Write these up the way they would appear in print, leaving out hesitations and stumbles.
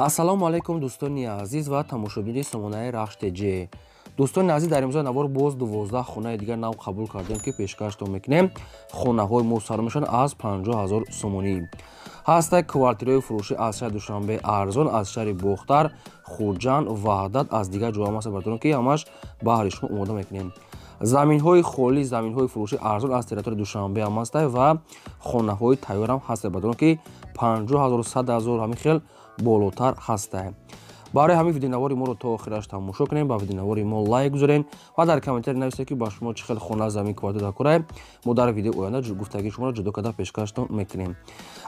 Ассалому алайкум, дӯстони азиз ва тамошобини сомонаи Рахш ТЖ. Дӯстони азиз, дар имрӯза навор боз 12 хонаи дигар нав қабул кардем, ки пешкаштон мекунем. Хонаҳои мо сар мешаванд аз 50 ҳазор сомонӣ. Ҳастак квартираҳои фурӯшӣ аз шаҳри Душанбе арзон, аз шаҳри Бохтар, Хуҷанд, Ваҳдат, аз дигар ҷоҳо ҳам ҳаст, ки ҳамаш баҳри шумо омода мекунем. Заминҳои холӣ, заминҳои фурӯшӣ арзон аз территорияи Душанбе ҳам ҳастанд ва хонаҳои тайёрам ҳастанд, бадрон ки 50 ҳазор, 100 ҳазор ҳамин хел болотар ҳастанд. Барои ҳамин видеонавори моро то охираш тамошо кунем, ба видеонавори мо лайк гузорем ва дар комментарий нависед, ки ба шумо чӣ хел хона, замин, квартира даркорае. Мо дар видеои оянда гуфтагии шуморо ҷудо карда пешкаштон мекунем.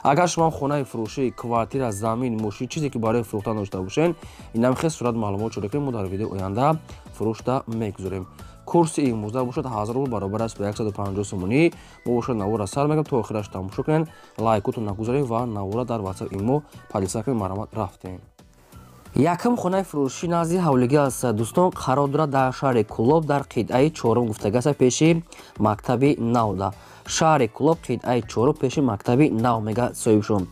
Агар шумо хонаи фурӯшӣ, квартира, замин, мошин, чизе ки барои фурӯхтан дошта бошед, инам хел сурат маълумот шуда кунем, мо дар видеои оянда фурӯшта мегузорем. Курси имрӯза бошад 1000 рубл баробар аст ба 150 сомонӣ. Мо бошад навора сар мекунем, то охираш тамошо кунед, лайкотон нагузоред ва навора дар WhatsApp имо поделиться кунед. Марҳамат, рафтем. Якум хонаи фурӯшӣ назди ҳавлигӣ аст, дӯстон, қарор дорад дар шаҳри Кӯлоб, дар қитъаи чорум гуфтагӣ аст, пеши мактаби навда. Шаҳри Кӯлоб, қитъаи чорум, пеши мактаби нав мега соҳибшон.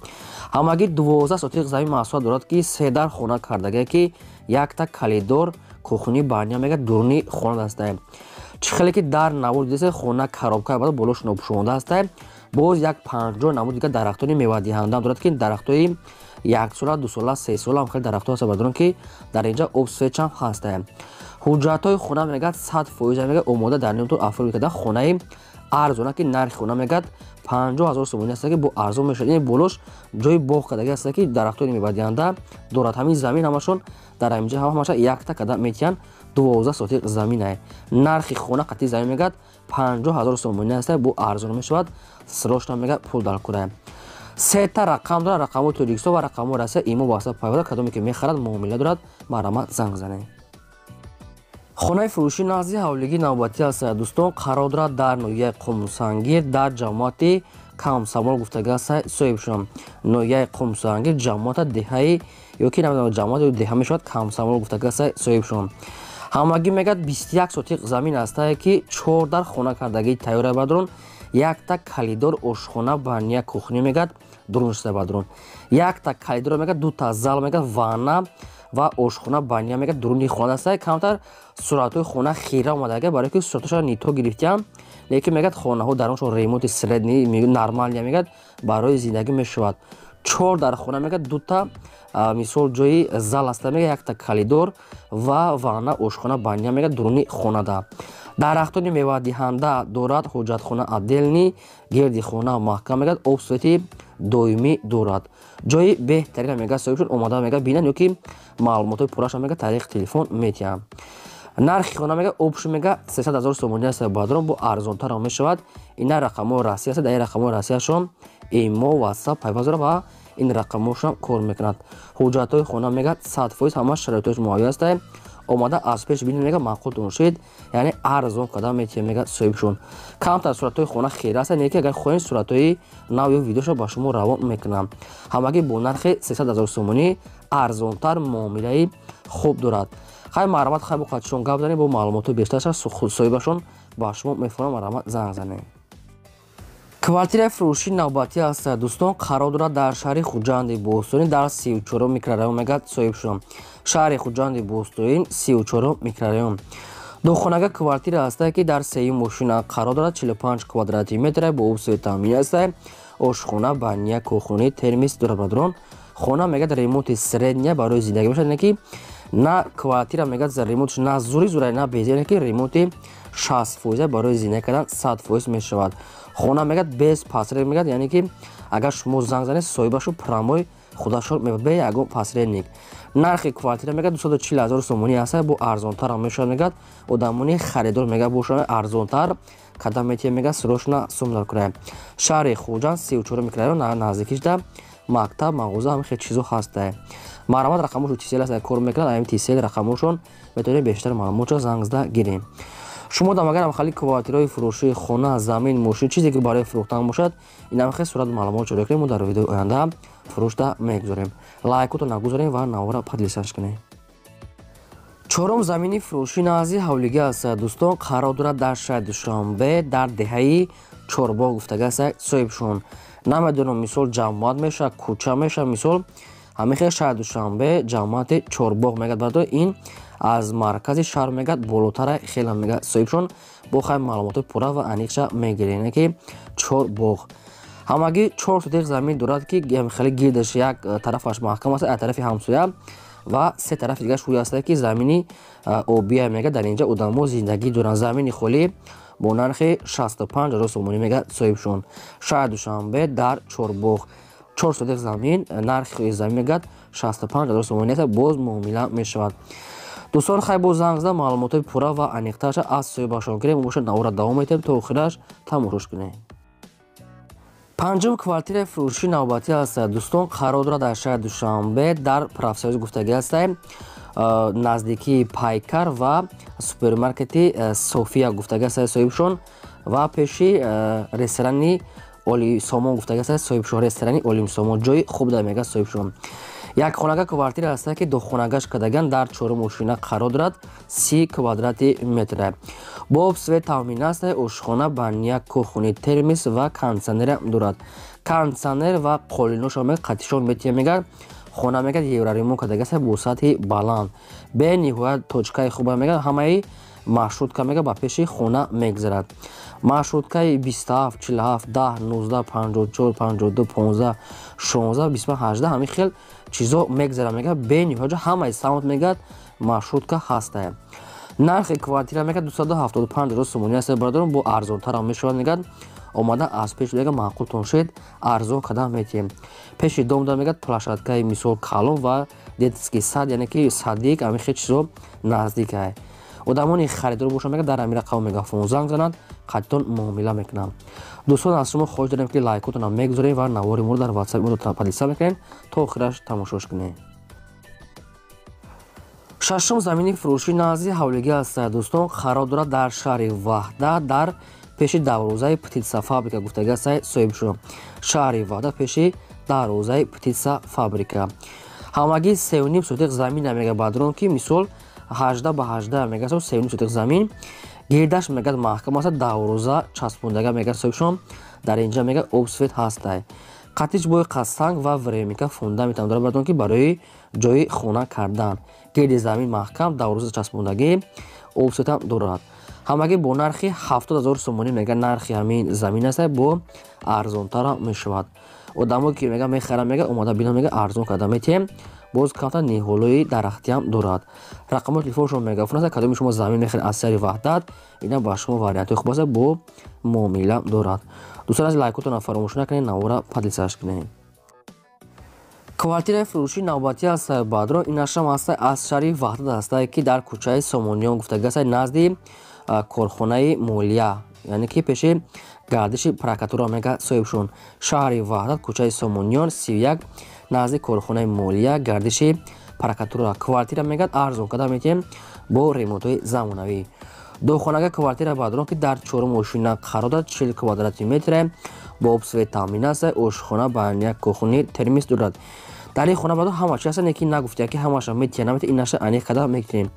Ҳамагӣ 12 сотиқ замин масоҳат дорад, ки се дар хона кардагие, ки якта калидор, кухни, баня мега дуруни хона дастае. Чӣ хеле ки дар навор дидесе, хона коробка бада болош нопӯшонда ҳастае. Боз як 50 намуд дигар дарахтони мевадиҳанда дорад, ки дарахтои яксола, дусола, сесола ҳам хеле дарахтҳо ҳаста, бадрон ки дар инҷа об свечам ҳастае. Ҳуҷҷатҳои хона мегӯяд 100% мегӯяд омода, дар нимтон оформить карда. Хонаи арзона, ки нархи хона мегӯяд 50 ҳазор сомонӣ аст, ки бо арзон мешавад. Ин болош ҷои боғ кардагӣ аст, ки дарахтони мевадиҳанда дорад. Ҳамин замин ҳамашон дар ҳаминҷа ҳамаша якта када метиҳанд, 12 сотиқ заминае. Нархи хона қатъи замин мегӯяд 50 ҳазор сомонӣ аст, бо арзон мешавад, срочно мегӯяд пул даркорае. Сета рақам дорад, рақамҳои Тоҷикистон ва рақамҳои Россия, имо васат пайваст. Кадоме ки мехарад, муомила дорад, марҳамат, занг занед. Хонаи фурӯшӣ назди ҳавлигии навбатӣ аст, дӯстон, қарор дорад дар ноҳияи Қумсангир, дар ҷамоати Камсамол гуфтагӣ аст соҳибшон. Ноҳияи Қумсангир, ҷамоата деҳаи ё ки намедонам ҷамоат ё деҳа мешавад, Камсамол гуфтагӣ аст соҳибшон. Ҳамагӣ мегӯяд 21 сотиқ замин астае, ки чор дар хона кардагии тайёра, бадрон, якта калидор, ошхона, баня, кухня мегӯяд дурун шуда, бадрон, якта калидор мегӯяд, дута зал мегӯяд, ванна ва ошхона, баня мегӯяд дуруни хона аст. Камтар суратҳои хона хира омадага, барое ки суратҳоша нито гирифтиам, лекин мегӯяд хонаҳо дар оншон ремонти средний, нормальный мегӯяд барои зиндагӣ мешавад. Чор дар хона мегӯяд, дута мисол ҷои зал аста мегӯяд, якта калидор ва ванна, ошхона, баня мегӯяд дуруни хонада. Дарахтони мевадиҳанда дорад, ҳоҷатхона отдельный, гирди хона маҳкам мегӯяд, об свети доимӣ дорад. Ҷои беҳтарина мегӯяд соҳибшон, омода мегӯяд бинанд ё ки маълумотҳои пурраша мегӯяд тариқи телефон метиҳам. Нархи хона мегӯяд общий мегӯяд 300 ҳазор сомонӣ аст, бадрон, бо арзонтарам мешавад. Ина рақамҳои Россия аст, дар ин рақамҳои Россияшон имо, ватсап пайваст дорад ва ин рақамҳошам кор мекунад. Ҳуҷҷатҳои хона мегӯяд 100%, ҳама шароитҳояш муҳайё аст. Омада аз пеш бинед, мегӯяд маъқултон шид, яъне арзон карда метиҳем мегӯяд соҳибшон. Камтар суратҳои хона хира аст, не ки агар хоҳед, суратҳои нав ё видеошо ба шумо равон мекунам. Ҳамагӣ бо нархи 300 ҳазор сомонӣ, арзонтар, муомилаи хуб дорад. Хай, марҳамат, хай бо қатишон гап занед, бо маълумотҳои бештарша соҳибашон ба шумо мефаҳмам. Марҳамат, занг занед. Квартираи фурӯшӣ навбатӣ аст, дӯстон, қарор дорад дар шаҳри Хуҷанди Бостонӣ, дар 34-ум микрорайон мегӯяд соҳибшон. Шаҳри Хуҷанди Бостонӣ, 34-ум микрорайон. Духонага квартира ҳастае, ки дар сеюм мошина қарор дорад, 45 квадрати метра, бо об свет таъмин ҳастае, ошхона, баня, кухни, термис дорад, бадрон. Хона мегӯяд ремонти средний барои зиндагӣ мешавад, не ки на квартира мегӯяд ремонтш на зури зура, на безер, не ки ремонти 60% барои зиндагӣ кардан 100% мешавад. Хона мегӯяд без посредник мегӯяд, яъне ки агар шумо занг занед, соҳибашу прямой худашон мебад, бе ягон посредник. Нархи квартира мегӯяд 240 ҳазор сомонӣ аст, бо арзонтарам мешавад мегӯяд. Одамони харидор мегӯяд бошад, арзонтар када метиҳем мегӯяд, срочно сум даркорае. Шаҳри Хуҷанд, 34 микрорайон, наздикишда мактаб, мағоза, ҳамин хел чизо ҳастае. Марҳамат, рақамошон Тисел аст, кор мекунад ҳамин Тисел рақамошон, метавонед бештар маълумотро занг зада гирем. Шумо дам агар хали квартираҳои фурӯшии хона, замин, мошин, чизе ки барои фурӯхтан бошад, инам хел сурат маълумот ҷорӣ кунем, мо дар видеои оянда фурӯшда мегузорем. Лайкото нагузорем ва навора поделиться кунем. Чорум замини фурӯшӣ назди ҳавлигӣ аст, дӯстон, қарор дорад дар шаҳри Душанбе, дар деҳаи Чорбоғ гуфтагӣ аст соҳибшон. Намедонам, мисол ҷамоат мешавад, кӯча мешавад, мисол Ҳамин хел шаҳри Душанбе, ҷамоати Чорбоғ мегӯяд бародарон, ин аз маркази шаҳр мегӯяд болотара хеле мегӯяд соҳибшон. Бо хай маълумоти пурра ва аниқша мегирем, ки Чорбоғ ҳамагӣ 4 сотих замин дорад, ки хеле гирдаш як тарафаш маҳкам аст аз тарафи ҳамсоя ва се тарафи дигараш ҳуй аст, ки замини обия мегӯяд. Дар инҷа одамо зиндагӣ доранд. Замини холӣ бо нархи 65 000 сомонӣ мегӯяд соҳибшон. Шаҳри Душанбе дар Чорбоғ 4 сотих замин, нархи замин мегӯяд 65 000 сомонӣ аст, боз муомила мешавад. Дӯстон, хай боз занг зада маълумотҳои пурра ва аниқтарша аз соҳибашон гирем. Бошад, навора давом метиҳем, то охираш тамошош кунем. Панҷум квартираи фурӯши навбатӣ аст дӯстон, қарор дорад дар шаҳри Душанбе дар Профсоюз гуфтагӣ аст, наздикии Пайкар ва супермаркети София гуфтагӣ аст соҳибшон ва пеши ресторани Олисомон гуфтагӣ аст соҳибшон. Ресторани Олимсомон ҷои хуб да мегӯяд соҳибшон. Як хонага квартира аст, ки духонагаш кардаган, дар чорум ошина қарор дорад, 30 квадрати метра. Бо об свет таъмин аст, ошхона, баня, кухни, термос ва кондитсионер дорад. Кондитсионер ва қолиноша мегӯяд қатишон метия мегӯяд. Хона мегӯяд евроремонт кардагӣ аст бо сатҳи баланд. Бениҳоят точкаи хуба мегӯяд, ҳамаи маршрутка мегӯяд ба пеши хона мегузарад. Маршруткаи 27, 47, 10, 19, 54, 52, 15, 16, 25, 18 ҳамин хел чизо мегузарад мегӯяд. Бениҳоят ҳамаи самт мегӯяд маршрутка ҳастае. Нархи квартира мегӯяд 275 000 сомонӣ аст бародарон, бо арзонтарам мешавад мегӯяд. Омада аз пеш мегӯяд маъқултон шуд, арзон кардам метиҳем. Пеши дом да мегӯяд площадкаи мисол калон ва детский сад, яъне ки садик, ҳамин хел чизо наздикае. Одамони харидор бошанд мегӯяд дар ҳамин рақам мегафон занг зананд, қатъитон муомила мекунанд. Дӯстон, аз шумо хоҳиш дорем, ки лайкотонам мегузорем ва навори моро дар ватсап моро поделиться мекунем, то охираш тамошош кунем. Шашум замини фурӯшӣ назди ҳавлигӣ аст дӯстон, қарор дорад дар шаҳри Ваҳдат дар пеши дарвозаи птицефабрика гуфтагӣ аст соҳибшон. Шаҳри Ваҳдат пеши дарвозаи птицефабрика. Ҳамагӣ 3,5 сотих замин мегӯяд бародарон, ки мисол 18 ба 18 мегӯяд, 3,5 сотих замин. Гирдаш мегӯяд маҳкам аст, дарвоза часпондага мегӯяд соҳибшон. Дар инҷа мегӯяд об свет ҳастай. Қатиш бои қасанг ва временка фундаментам дорад бародарон, ки барои ҷои хона кардан. Гирди замин маҳкам, дарвоза часпондагӣ, об светам дорад. Ҳамагӣ бо нархи 70 000 сомонӣ мегӯяд нархи ҳамин замин аст, бо арзонтарам мешавад. Одамо ки мегӯяд мехарам мегӯяд омада бинам мегӯяд арзон карда метиҳем. Боз камтар ниҳолои дарахтиам дорад. Рақамҳои телефоншон мегафон аст, кадоми шумо замин мехаред аз шаҳри Ваҳдат, ина ба шумо вариантҳои хуб аст, бо муомила дорад. Дӯстон аз лайкотонро фаромӯш накунед, навора поделиться кунед. Квартираи фурӯши навбатӣ аст бародарон, инашам аст аз шаҳри Ваҳдат аст, ки дар кӯчаи Сомониён гуфтагӣ аст, назди корхонаи молия, яъне ки пеши гардиши прокуратура мегӯяд соҳибшон. Шаҳри Ваҳдат, кӯчаи Сомониён 31, назди корхонаи молия, гардиши прокуратура. Квартира мегӯяд арзон карда метиҳем бо ремонтҳои замонавӣ. Духонага квартира бародарон, ки дар чорум ошина қарор дорад, 40 квадрати метре, бо об свет таъмин аст, ошхона, баня, кухни, термос дорад. Дар ин хона бародарон ҳама чи аст, лекин нагуфтия ки ҳамаша метиҳад наметиҳад, инаша аниқ карда мекунем.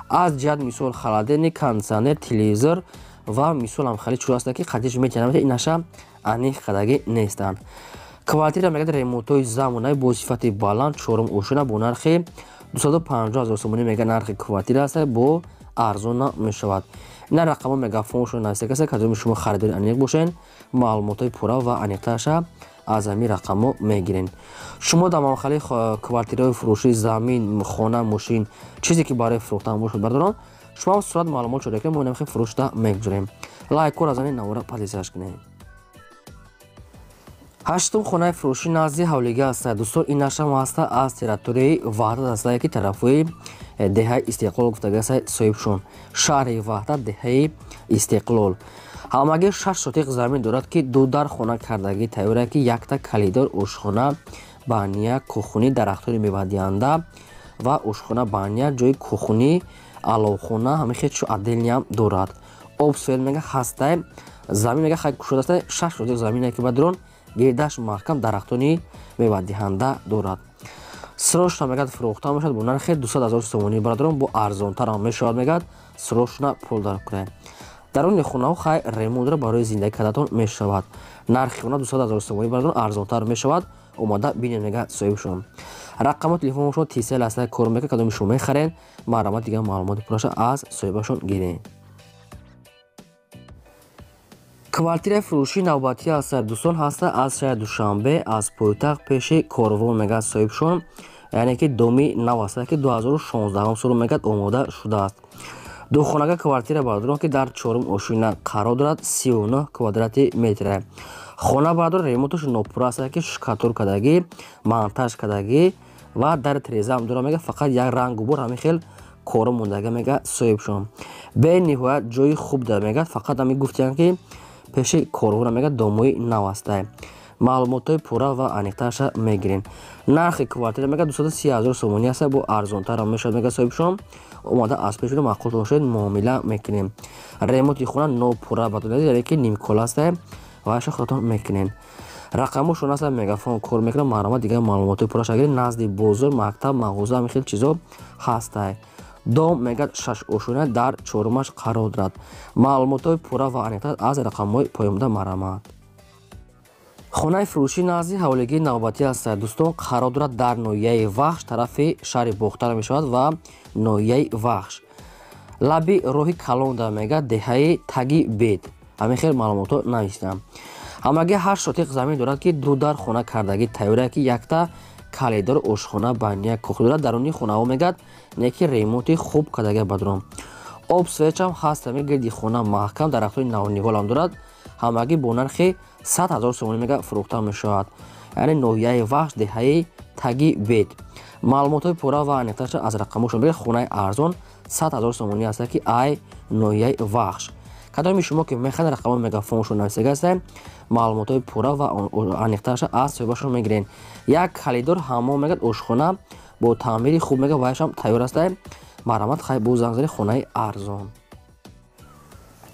Аз ҷиҳат мисол холодильник, кондитсионер, телевизор ва мисол ҳам хеле чизо аст, ки қатиш метиҳад наметиҳад, инаша аниқ кардагӣ нестанд. Квартира мегӯяд ремонтҳои замонавӣ бо сифати баланд, чорум ошина бо нархи 250 000 сомонӣ мегӯяд нархи квартира аст, бо арзон мешавад. Ина рақамҳо мегафоншон нависта аст, кадоми шумо харидори аниқ бошед, маълумотҳои пурра ва аниқтарша аз ҳамин рақамҳо мегиред. Шумо дар мамхали квартираҳои фурӯшӣ, замин, хона, мошин, чизе ки барои фурӯхтан бошад бародарон, шумо ҳам сурат маълумот шуда ки мо инам фурӯшда мегузорем. Лайкҳоро занед, навора поделиться кунед. Ҳаштум хонаи фурӯшӣ назди ҳавлигӣ аст дӯстон, инашам аст аз территорияи Ваҳдат аст, ки тарафҳои деҳаи Истиқлол гуфтагӣ аст соҳибшон. Шаҳри Ваҳдат, деҳаи Истиқлол. Ҳамагӣ 6 сотиқ замин дорад, ки ду дар хона кардагӣ тайёр, ки якта калидор, ошхона, баня, кухни, дарахтони мевадиҳанда ва ошхона, баня, ҷои кухни, аловхона, ҳамин хел чизо отдельныям дорад. Об свет мега ҳастай, замин мега хай кушода аст, 6 сотиқ замине ки бародарон гирдаш маҳкам, дарахтони мевадиҳанда дорад. Срочно мегӯяд фурӯхта мешавад бо нархи 200 000 сомонӣ бародарон, бо арзонтарам мешавад мегӯяд, срочно пул дар кунед. Даруни хонаҳо хай ремонтро барои зиндагӣ кардатон мешавад. Нархи хона 200 000 сомонӣ бародарон, арзонтар мешавад, омада бинед мегӯяд соҳибшон. Рақами телефоншон Tcell аст, кор мекунад, кадоми шумо мехарен, марҳамат дигар маълумоти пурраша аз соҳибашон гирен. Квартираи фурӯшии навбатӣ аст, дӯстон, ҳаста аз шаҳри Душанбе, аз пойтахт пеши корвон мегӯяд соҳибшон, яъне ки доми нав аст, ки 2016 сол мегӯяд омода шудааст. Духонага квартира бардорон, ки дар чорум ошина қарор дорад, 39 квадрати метр. Хона бардор ремонташ нопурра аст, ки штукатур кардагӣ, монтаж кардагӣ ва дар тирезаам дора мега, фақат як рангу бор ҳамин хел коро мондага мега соҳибшон. Бениҳоят ҷои хуб дора мегӯяд, фақат ҳамин гуфтиянд, ки пеши корвона мега домои нав астае. Маълумотҳои пурра ва аниқтарша мегирем. Нархи квартира мега 230 ҳазор сомонӣ аст, бо арзонтарам мешавад мега соҳибшон. Омада аз пеши маъқул бошед, муомила мекунем. Ремонти хона нопурра бадонед, яъне ки нимкола аст, ваша худатон мекунед. Рақамошон аст, мегафон кор мекунад, марҳамат дигар маълумотҳои пурраша гиред. Назди бозор, мактаб, мағоза ҳамин хел чизо ҳастае. Дом мегӯяд 6 ошёна дар чорумаш қарор дорад. Маълумотҳои пурра ва аниқтар аз рақамҳои поёнда марҳамат. Хонаи фурӯшӣ назди ҳаволигии навбатӣ аст, дӯстон, қарор дорад дар ноҳияи Вахш, тарафи шаҳри Бохтар мешавад ва ноҳияи Вахш. Лаби роҳи калон да мегӯяд деҳаи Таги Бед. Ҳамин хел маълумотҳо навистам. Ҳамагӣ 8 сотиқ замин дорад, ки ду дар хона кардагӣ тайёра, ки якта калидор, ошхона, баня, кухня дорад. Даруни хонаҳо мегӯяд не ки ремонти хуб кардагӣ бадром. Об свечам ҳаст, ҳамин гирди хона маҳкам, дарахтои навниҳолам дорад. Ҳамагӣ бо нархи 100 ҳазор сомонӣ мега фурӯхта мешавад. Яъне ноҳияи Вахш, деҳаи Таги Бед. Маълумотҳои пурра ва аниқтарша аз рақамҳошон бигиред. Хонаи арзон 100 ҳазор сомонӣ аст, ки ай ноҳияи Вахш. Кадоми шумо ки мехоҳед, рақамҳои мегафоншон нависага ҳастем, маълумотҳои пурра ва аниқтарша аз соҳибашон мегиред. Як калидор, ҳамом мегӯяд, ошхона бо таъмири хуб мега ваяшам тайёр аст. Марҳамат хай бо занг занед, хонаи арзон.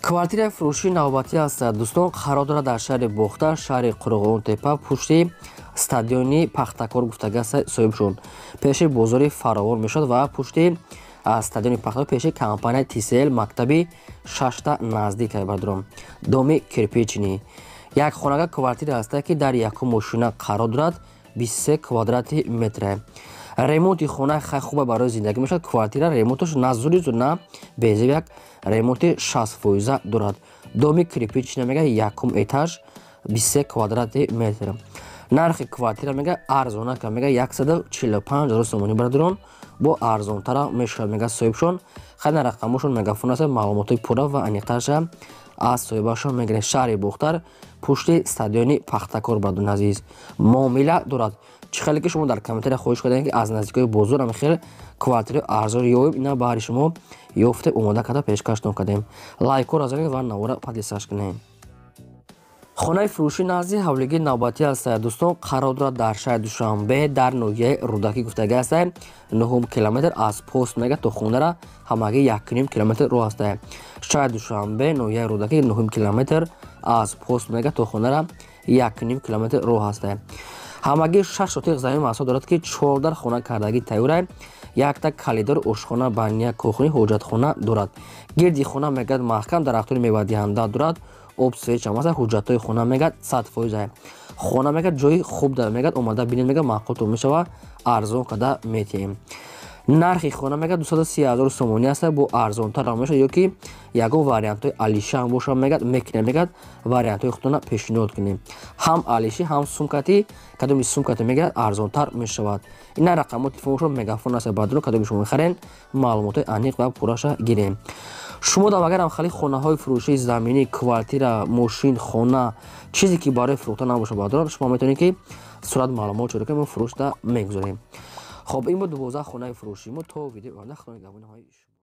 Квартираи фурӯшии навбатӣ аст, дӯстон, қарор дорад дар шаҳри Бохтар, шаҳри Қурғонтепа, пушти стадиони Пахтакор гуфтага аст соҳибшон. Пеши бозори Фаровон мешавад ва пушти стадиони Пахтакор, пеши компанияи Tcell, мактаби 6-та наздик бардором. Доми кирпичный. Як хонага квартира аст, ки дар якум мошина қарор дорад, 23 квадрати метр. Ремонти хона хай хуба барои зиндагӣ мешавад. Квартира ремонташ на зури зуд, на безеб, як ремонти 60% дорад. Доми кирпичный мега якум этаж, 23 квадрати метр. Нархи квартира мега арзонака мега 145 ҳазор сомонӣ бардорон, бо арзонтара мешавад мега соҳибшон. Хайна рақамошон мегафон аст, маълумотҳои пурра ва аниқтарша аз соҳибашон мегиред. Шаҳри Бохтар, пушти стадиони Пахтакор бардон азиз. Муомила дорад. Чӣ хеле ки шумо дар комментария хоҳиш кардем, ки аз наздикои бозор ҳам хел квартираи арзон ёбем, ина баҳри шумо ёфте, омода карда пешкаштон кардем. Лайкҳоро занед ва навора поделиться кунед. Хонаи фурӯшӣ назди ҳавлигии навбатӣ аст, дӯстон, қарор дорад дар шаҳри Душанбе, дар ноҳияи Рӯдакӣ гуфтага аст. 9 километр аз пост мега то хонара ҳамагӣ 1,5 километр роҳ аст. Шаҳри Душанбе, ноҳияи Рӯдакӣ, 9 километр аз пост мега то хонара 1,5 километр роҳ аст. Ҳамагӣ 6 сотиқ замин маҳсул дорад, ки 4 дар хона кардагӣ тайёра, якта калидор, ошхона, баня, кухня, ҳоҷатхона дорад. Гирди хона мегӯяд маҳкам, дарахтони мевадиҳанда дорад, об свечам аст, ҳуҷҷатҳои хона мегӯяд 100%. Хона мегӯяд ҷои хуб дорад, мегӯяд омада бинед, мегӯяд маъқултон мешавад, арзон карда метиҳем. Нархи хона мегӯяд 230 ҳазор сомонӣ аст, бо арзонтар мешавад, ё ки ягон вариантҳои алиша ҳам бошад мегӯяд мекунем, мегӯяд вариантҳои худтона пешниҳод кунем. Ҳам алиши, ҳам сумкати, кадоми сумкати мегӯяд арзонтар мешавад. Ина рақамҳои телефоншон мегафон аст баъдро, кадоми шумо мехарен, маълумотҳои аниқ ва пурраша гирем. Шумо дам агарам хали хонаҳои фурӯшии заминӣ, квартира, мошин, хона, чизе ки барои фурӯхта набошад баъдро, шумо метавонед ки сурат маълумот чора кунед, мо фурӯшда мегузорем. Хоб, ин буд 12 хонаи фурӯшии мо. То видеои оянда, Худо нигаҳбони ҳамаи шумо.